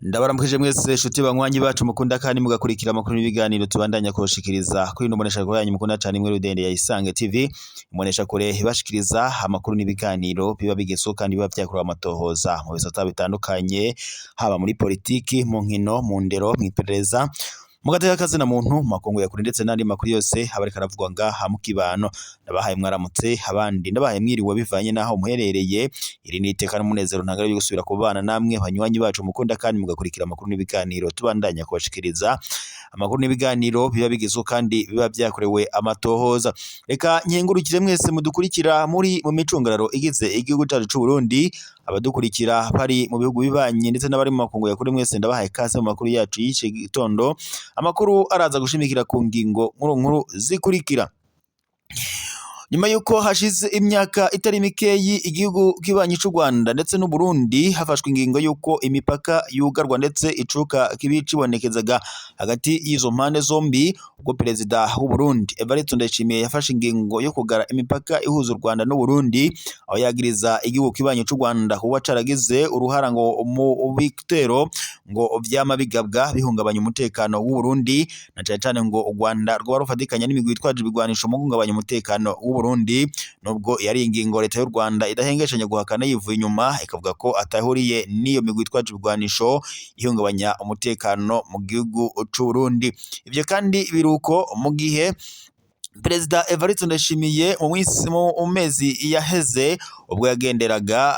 Ndabaramukije mwese shuti banywanyi bacu mukunda kandi mugakurikira amakuru n'ibiganiro tubandanya kubashikiriza kuri ino mboneshakure yanyu mukunda cane imwe rudende ya Isange TV. Imboneshakure ibashikiriza amakuru n'ibiganiro biba bigezweho kandi biba vyakorewe amatohoza mu bisata bitandukanye, haba muri politiki, mu nkino, mu ndero, mw'iperereza, mu gateka kazina muntu, mu makungu ya kure ndetse n'andi makuru yose aba ariko aravugwa ngaha mu kibano. Ndabahaye mwaramutse, abandi ndabahaye mwiriwe bivanye n'aho muherereye. Iri ni iteka n'umunezero ntangere yo gusubira kubana namwe banywanyi bacu mukunda kandi mugakurikira amakuru n'ibiganiro tubandanya kubashikiriza, amakuru n'ibiganiro biba bigezweho kandi biba vyakorewe amatohoza. Reka nkengurukire mwese mudukurikira muri mu micungararo igize igihugu cacu c'u Burundi, abadukurikira bari mu bihugu bibanyi ndetse n'abari mu makungu ya kure, mwese ndabahaye ikaze mu makuru yacu y'iki gitondo. Amakuru araza gushimikira ku ngingo nkuru nkuru zikurikira. Nyuma yuko hashize imyaka itari mikeyi igihugu kibanyi c'u Rwanda ndetse n'u Burundi hafashwe ingingo yuko imipaka yugarwa ndetse icuka kibi cibonekezaga hagati y'izo mpande zombi, ubwo perezida w'u Burundi Evariste Ndayishimiye yafashe ingingo yo kugara imipaka ihuza u Rwanda n'u Burundi, aho yagiriza igihugu kibanyi c'u Rwanda kuba caragize uruhara ngo mu bitero ngo vyama bigabwa bihungabanya umutekano w'u Burundi, na cane cane ngo u Rwanda rwoba rufatikanya n'imigwi yitwaje ibigwanisho mu guhungabanya umutekano w'u Burundi. Nubwo yari ingingo leta y'u Rwanda idahengeshanya guhakana yivuye inyuma, ikavuga ko atahuriye n'iyo migwi yitwaje ibigwanisho ihungabanya umutekano mu gihugu c'u Burundi. Ivyo kandi biruko mu gihe Perezida Evariste Ndayishimiye mu mezi yaheze ubwo yagenderaga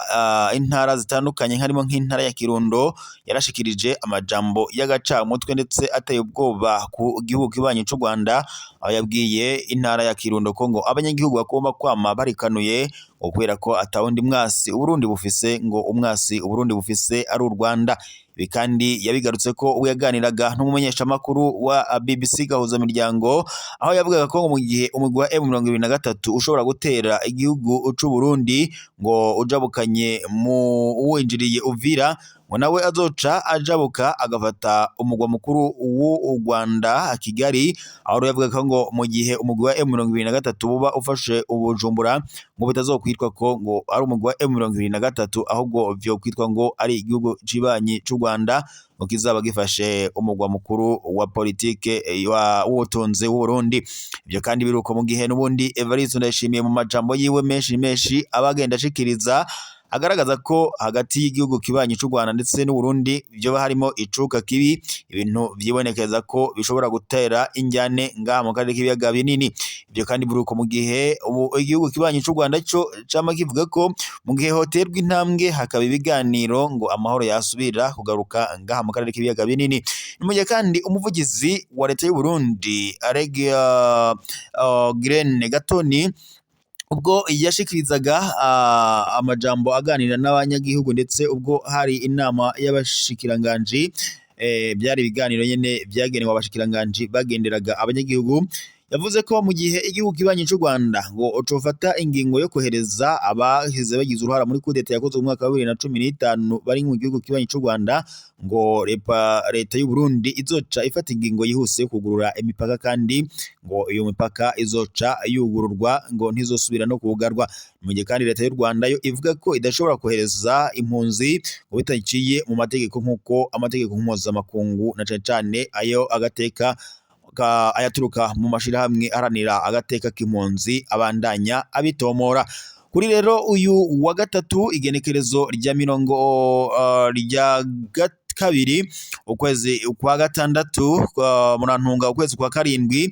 intara zitandukanye harimo nk'intara ya Kirundo, yarashikirije amajambo y'agacamutwe ndetse ateye ubwoba ku gihugu kibanyi c'u Rwanda, aho yabwiye intara ya Kirundo ko ngo abanyagihugu bagomba kwama barikanuye ngo kubera ko atawundi mwasi Uburundi bufise, ngo umwasi Uburundi bufise ari u Rwanda. Ibi kandi yabigarutse ko ubwo yaganiraga n'umumenyeshamakuru wa BBC Gahuzamiryango, aho yavugaga ko mu gihe umugwi wa M23 ushobora gutera igihugu c'u Burundi ngo ujabukanye mu uwinjiriye Uvira, ngo nawe azoca ajabuka agafata umugwa mukuru w'u Rwanda Kigali. Aho rero yavugaga ko ngo mu gihe umugwi wa M23 buba ufashe Ubujumbura, ngo bitazokwitwa ko ngo ari umugwi wa M23, ahubwo vyokwitwa ngo ari igihugu cibanyi c'u Rwanda ngo kizaba gifashe umugwa mukuru wa politike w'ubutunzi w'u Burundi. Ivyo kandi biruko mu gihe n'ubundi Evariste Ndayishimiye mu majambo yiwe menshi menshi aba agenda ashikiriza agaragaza ko hagati y'igihugu kibanyi c'u Rwanda ndetse n'u Burundi vyoba harimo icuka kibi, ibintu vyibonekeza ko bishobora gutera injyane ngaha mu karere k'ibiyaga binini. Ivyo kandi biruko mu gihe ubu igihugu kibanyi c'u Rwanda co cama kivuga ko mu gihe hoterwa intambwe hakaba ibiganiro ngo amahoro yasubira kugaruka ngaha mu karere k'ibiyaga binini. Ni mu gihe kandi umuvugizi wa leta y'u Burundi Aregia Girene Gatoni ubwo yashikirizaga amajambo aganira n'abanyagihugu ndetse ubwo hari inama y'abashikiranganji, byari ibiganiro nyene vyagenewe abashikiranganji bagenderaga abanyagihugu, yavuze ko mu gihe igihugu kibanyi c'u Rwanda ngo cofata ingingo yo kohereza abahize bagize uruhara muri kudeta yakozwe mu mwaka wa 2015 bari mu gihugu kibanyi c'u Rwanda, ngo leta y'u Burundi izoca ifata ingingo yihuse yo kugurura imipaka, kandi ngo iyo mipaka izoca yugururwa ngo ntizosubira no kugarwa. Mu gihe kandi leta y'u Rwanda yo ivuga ko idashobora kohereza impunzi ngo bitaciye mu mategeko, nk'uko amategeko mpuzamakungu na cane cane ayo agateka ayaturuka mu mashirahamwe aharanira agateka k'impunzi abandanya abitomora. Kuri rero uyu wa gatatu igenekerezo rya mirongo rya kabiri ukwezi kwa gatandatu, murantunga, ukwezi kwa karindwi,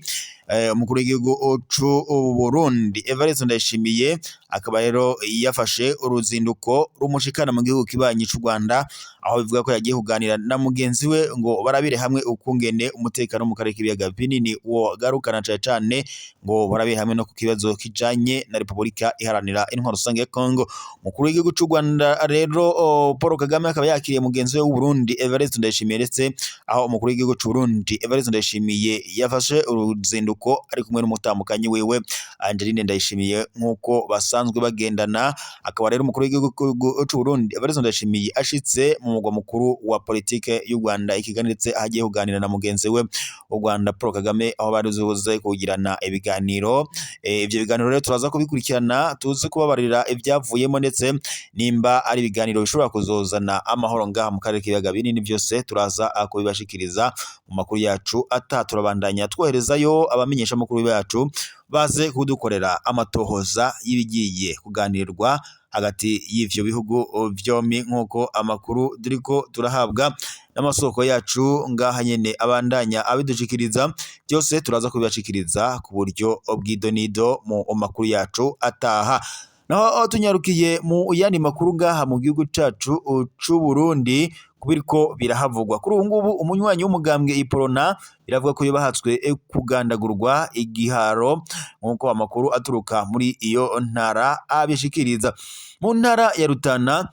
umukuru w'igihugu c'u Burundi Evariste Ndayishimiye akaba rero yafashe uruzinduko rumushikana mu gihugu kibanyi c'u Rwanda, aho bivuga ko yagiye kuganira na mugenzi we ngo barabire hamwe ukungene umutekano mu karere k'ibiyaga binini wogarukana, cane cane ngo barabire hamwe no ku kibazo kijanye na Repubulika Iharanira Intwaro Rusange ya Congo. Umukuru w'igihugu c'u Rwanda rero Paul Kagame akaba yakiriye mugenzi we w'u Burundi Evariste Ndayishimiye, ndetse aho umukuru w'igihugu c'u Burundi Evariste Ndayishimiye yafashe uruzinduko ruzinduko ari kumwe n'umutambukanyi wiwe Angeline Ndayishimiye nk'uko basanzwe bagendana. Akaba rero umukuru w'igihugu c'u Burundi Evariste Ndayishimiye ashitse mu mugwa mukuru wa politike y'u Rwanda i Kigali, ndetse ahagiye kuganira na mugenzi we w'u Rwanda Paul Kagame, aho bari buze kugirana ibiganiro. Ivyo biganiro rero turaza kubikurikirana, tuze kubabarira ivyavuyemo, ndetse nimba ari ibiganiro bishobora kuzozana amahoro ngaha mu karere k'ibiyaga binini, byose turaza kubibashikiriza mu makuru yacu ata. Turabandanya twoherezayo abamenyesha makuru bacu baze kudukorera amatohoza y'ibigiye kuganirwa hagati y'ivyo bihugu vyompi, nk'uko amakuru turiko turahabwa n'amasoko yacu ngaha nyene abandanya abidushikiriza. Byose turaza kubibashikiriza ku buryo bw'idonido mu makuru yacu ataha. Naho tunyarukiye mu yandi makuru ngaha mu gihugu cacu c'u Burundi, kubiriko birahavugwa kuri ubu ngubu, umunywanyi w'umugambwe Iprona biravuga ko yubahatswe kugandagurwa igiharo, nk'uko amakuru aturuka muri iyo ntara abishikiriza. Mu ntara ya Rutana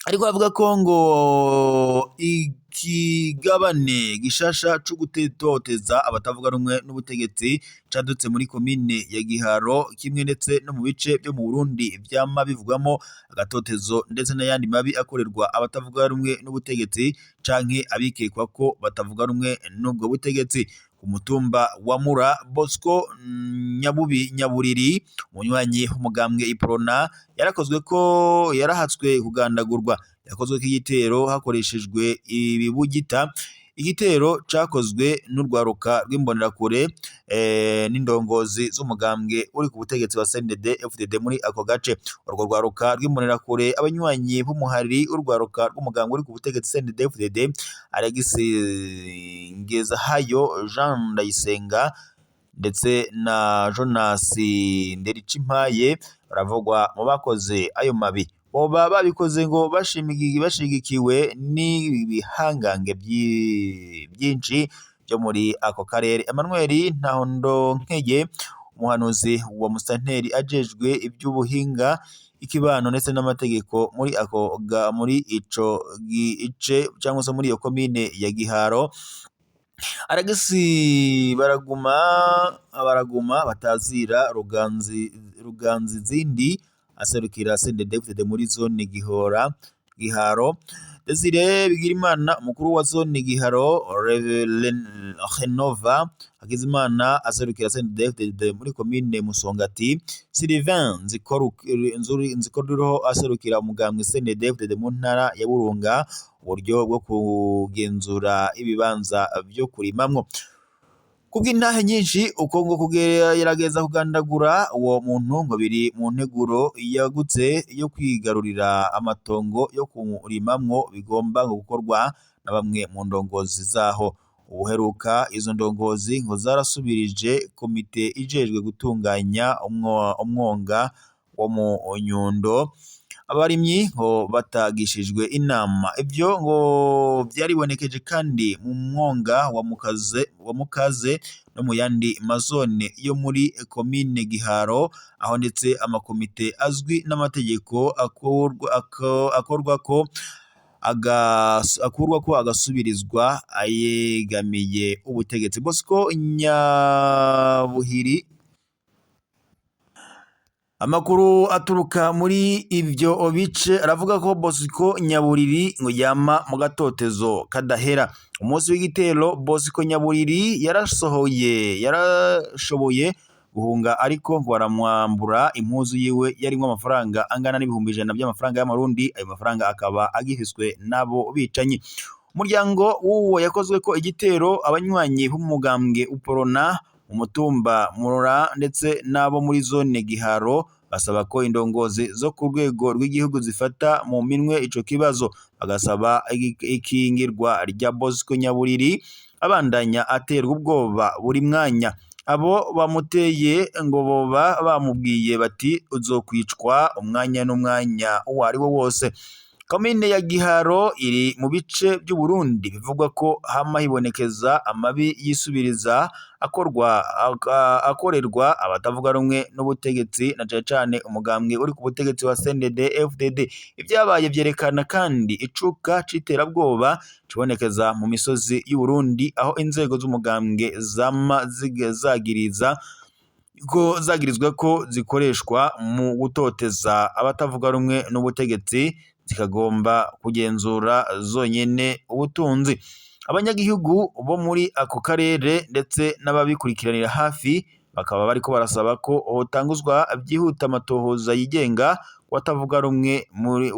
ariko avuga ko ngo ikigabane gishasha co gutoteza abatavuga rumwe n'ubutegetsi cadutse muri komine ya Giharo, kimwe ndetse no mu bice byo mu Burundi vyama bivugwamo agatotezo ndetse n'ayandi mabi akorerwa abatavuga rumwe n'ubutegetsi canke abikekwa ko batavuga rumwe n'ubwo butegetsi. Ku mutumba wa Mura, Bosco Nyabubi Nyaburiri, umunywanyi w'umugambwe Iprona, yarakozwe ko yarahatswe kugandagurwa. Yakozwe ko igitero hakoreshejwe ibibugita, igitero cakozwe n'urwaruka rw'imbonerakure n'indongozi z'umugambwe uri ku butegetsi wa CNDD FDD muri ako gace. Urwo rwaruka rw'imbonerakure, abanywanyi b'umuhari urwaruka rw'umugambwe uri ku butegetsi CNDD FDD, Alexis Ngezahayo, Jean Ndayisenga ndetse na Jonas Nderikimpaye baravugwa mu bakoze ayo mabi. Boba babikoze ngo bashigikiwe n'ibihangange byinshi byo muri ako karere. Emmanuel Ntahondonkeye, umuhanuzi wa musitanteri ajejwe iby'ubuhinga, ikibano ndetse n'amategeko muri ako muri ico gice cyangwa se muri iyo komine ya Giharo, Aragisi baraguma batazira Ruganzi zindi, aserukira CNDD-FDD muri zone Gihora Giharo, Desire Bigirimana, umukuru wa zone Giharo, Renova Hakizimana, aserukira CNDD-FDD muri komine Musongati, Sylvain Nzikoruriho, aserukira umugambwe CNDD-FDD mu ntara ya Burunga. Uburyo bwo kugenzura ibibanza byo kurimamwo kubw'intahe nyinshi uko ngo kugerageza kugandagura uwo muntu ngo biri mu nteguro yagutse yo kwigarurira amatongo yo kurimamwo, bigomba gukorwa na bamwe mu ndongozi zaho. Ubuheruka izo ndongozi ngo zarasubirije komite ijejwe gutunganya umwonga wo mu Nyundo, abarimyi ngo batagishijwe inama. Ivyo ngo vyaribonekeje kandi mu mwonga wa Mukaze no mu yandi mazone yo muri komine Giharo, aho ndetse amakomite azwi n'amategeko akurwa ko agasubirizwa ayegamiye ubutegetsi. Bosco Nyabuhiri. Amakuru aturuka muri ivyo bice aravuga ko Bosco Nyaburiri ngo yama mu gatotezo kadahera. Umunsi w'igitero Bosco Nyaburiri yarashoboye guhunga, ariko ngo baramwambura impuzu yiwe yarimwo amafaranga angana n'100,000 by'amafaranga y'amarundi. Ayo mafaranga akaba agifiswe n'abo bicanyi. Umuryango w'uwo yakozwe ko igitero, abanywanyi b'umugambwe Uporona umutumba Murora ndetse n'abo muri zone Giharo, basaba ko indongozi zo ku rwego rw'igihugu zifata mu minwe ico kibazo, bagasaba ikingirwa rya Bosco Nyaburiri abandanya aterwa ubwoba buri mwanya. Abo bamuteye ngo boba bamubwiye bati uzokwicwa umwanya n'umwanya uwo ari wo wose. Komine ya Giharo iri mu bice by'Uburundi bivugwa ko hama hibonekeza amabi yisubiriza akorwa akorerwa abatavuga rumwe n'ubutegetsi na cane cane umugambwe uri ku butegetsi wa CNDD FDD. Ivyabaye vyerekana kandi icuka c'iterabwoba cibonekeza mu misozi y'Uburundi aho inzego z'umugambwe zama zagiriza ko zagirizwa ko zikoreshwa mu gutoteza abatavuga rumwe n'ubutegetsi, zikagomba kugenzura zonyene ubutunzi. Abanyagihugu bo muri ako karere ndetse n'ababikurikiranira hafi bakaba bariko barasaba ko hotanguzwa byihuta amatohoza yigenga kubatavuga rumwe muri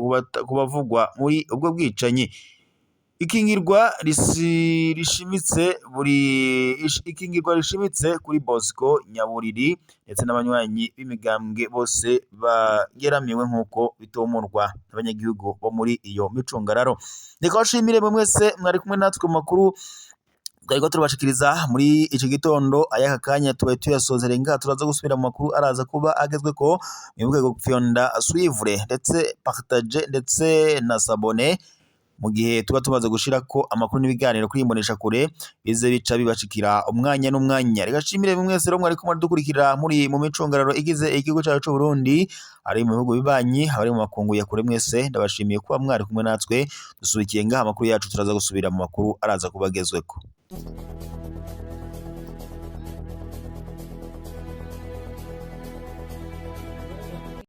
kubavugwa muri ubwo bwicanyi. Ikingirwa rishimitse buri ikingirwa rishimitse kuri Bosco Nyaburiri ndetse n'abanywanyi b'imigambwe bose bageramiwe nk'uko bitomorwa n'abanyagihugu bo muri iyo micungararo. Reka bashimire mwe mwese mwari kumwe natwe mu makuru twariko turabashikiriza muri iki gitondo. Ayaka kanya tubaye tuyasozera ngaha, turaza gusubira mu makuru araza kuba agezweko. Mwibuke gufyonda suivre ndetse partage ndetse na s'abonner mu gihe tuba tumaze gushirako amakuru n'ibiganiro kuri imbonesha kure, bize bica bibashikira umwanya n'umwanya. Reka shimire mwese rero mwariko muradukurikira muri mu micungararo igize igihugu cyacu c'u Burundi, ari mu bihugu bibanyi, abari mu makungu ya kure, mwese ndabashimiye kuba mwari kumwe natwe. Dusubikiye ngaha amakuru yacu, turaza gusubira mu makuru araza kuba agezweko.